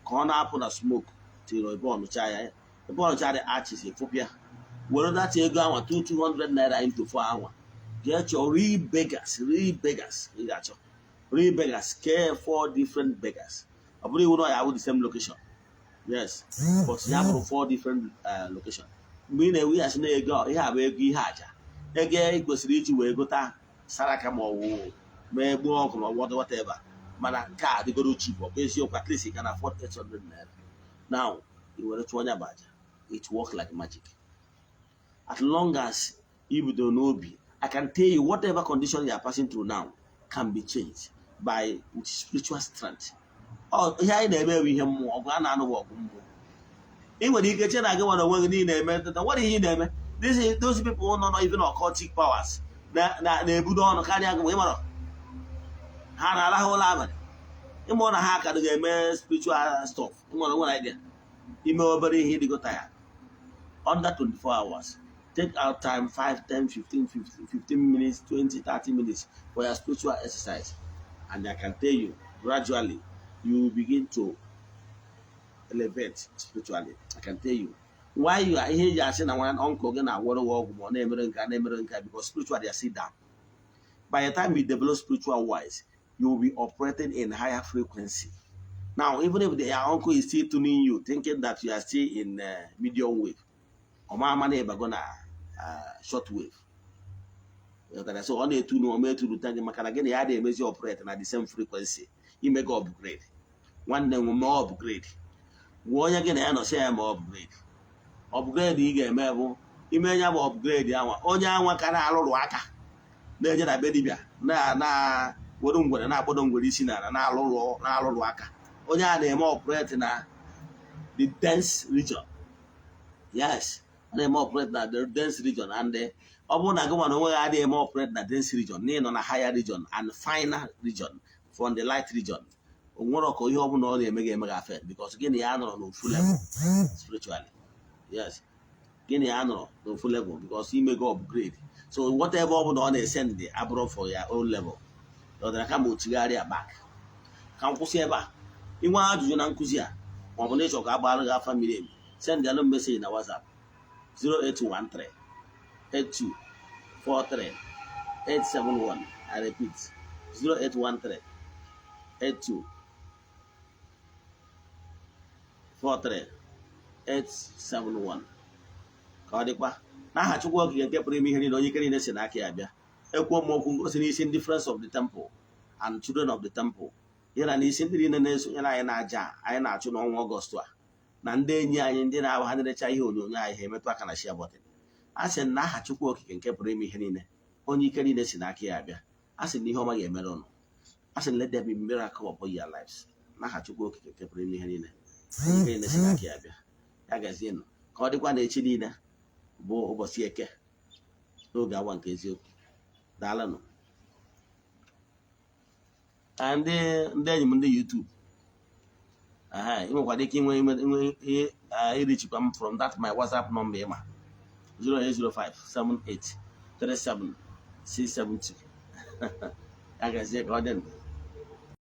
ka ọ na-apụ na smoke tiri ebe ọnụcha ya, ebe ọnụcha dị ashes efopịa. Were data ego anwa 200 naira into four anwa, jee chọọ real beggars, real beggars. Ị ga-achọ real beggars, kee four different beggars. Ọ bụrụ iwu na ya awụ the same location, yes, but ya bụrụ four different location. Mgbe ị na-ewe ya, sị na ego ihe a bụ ego ihe aja, ego ị kwesịrị iji wee gota saraka ma ọ bụ mee gbuo ọkụ ma ọ bụ whatever. Mana nke a adịgoro cheap, ọ bụ eziokwu. At least you can afford 800 naira now. I were chụọ onye bụ aja, it work like magic. As long as i bidoro n'obi, I can tell you, whatever condition you are passing through now can be changed by with spiritual strength. Ọ ihe anyị na-eme bụ ihe mmụọ. Ọgụ a na-anụ bụ ọgụ mmụọ. Ị nwere ike che na gị nwere onwe gị niile eme nteta nwere ihe ị na-eme. Those people nọ nọ even occultic powers na-ebudo ọnụ karịa gị. Ma ị mara ha na-arahụ ụlọ abalị, ịmụ na ha ka ga-eme spiritual stuff. Ị nwere idea. Ime obere ihe, ịdịgo tired under 24 hours. Take out time, 5, 10, 15, 15, 15 minutes, 20, 30 minutes for your spiritual exercise, and I can tell you, gradually you will begin to elevate spiritually. I can tell you why you are ihe eji asị na nwa uncle gị na-agwọrọ gị ọgwụ ma ọ na-emere nka na-emere nka, because spiritually they are sit down. By the time you develop spiritual wise, you will be operating in higher frequency. Now, even if your uncle is still tuning you, thinking that you are still in medium wave, ọma ama na ịbago na short wave. Ghọtara? So ọ na-etunu ọma eturuta gị maka na gị na ya na-emezi operate na the same frequency. Ime gị upgrade, nwanne m, mee upgrade. Gwa onye gị na ya nọsi ya ma upgrade. Upgrade ị ga-eme bụ ime ya bụ upgrade anwa. Onye anwa ka na-alụrụ aka na-eje na be dibịa na were ngwere na-akpọdo ngwere isi n'ala na-alụrụ aka, onye a na-eme operate na the dense region. Yes, ọ na-eme operate na the dense region. And ọ bụrụ na gị nwa na onwe gị adịghị eme operate na dense region, na ị nọ na higher region and final region from the light region, o nwere ka ihe ọbụla ọ na-eme gị eme gị affect, because gị na ya nọrọ n'ofu level spiritually. Yes, gị na ya nọrọ n'ofu level because ime gị upgrade. So whatever ọ bụla ọ na-esend abụrụ for your own level. Ọdara kama ochigharịa back. Ka m kwụsị ebe a. Inwe ajụjụ na nkụzi a, ma ọ bụ na ịchọ ka a gbara gị afa miri emi, send alụ message na WhatsApp 0813 82 43 871. I repeat, 0813 82 43 871. Ka ọ dịkwa. N'aha Chukwu Okike nke pụrụ ime ihe niile, onye ike niile si n'aka ya bịa, ekwuo m okwu ngosi n'isi ndị Friends of the Temple and Children of the Temple, ya na n'isi ndị niile na-esonyere anyị na-aja anyị na-achụ n'ọnwa Ọgọstụ a, na ndị enyi anyị ndị na-abụ ha na-erecha ihe onyonyo anyị, ha emetụ aka na share button. A sị na aha Chukwu Okike nke pụrụ ime ihe niile, onye ike niile si n'aka ya bịa, a sị na ihe ọma ga-emere ụnụ. A sị, let there be miracle upon your lives. N'aha Chukwu Okike nke pụrụ ime ihe niile, onye ike niile si n'aka ya bịa. Ya gazienụ. Ka ọ dịkwa na echi niile bụ ụbọchị Eke n'oge awa nke eziokwu. Daalụnụ. Ndị enyi m ndị YouTube, ị nwekwara ike inwe irichikwa m from that my WhatsApp number ịma, 0805 78 37 672. Ya gazie, ka ọ dị.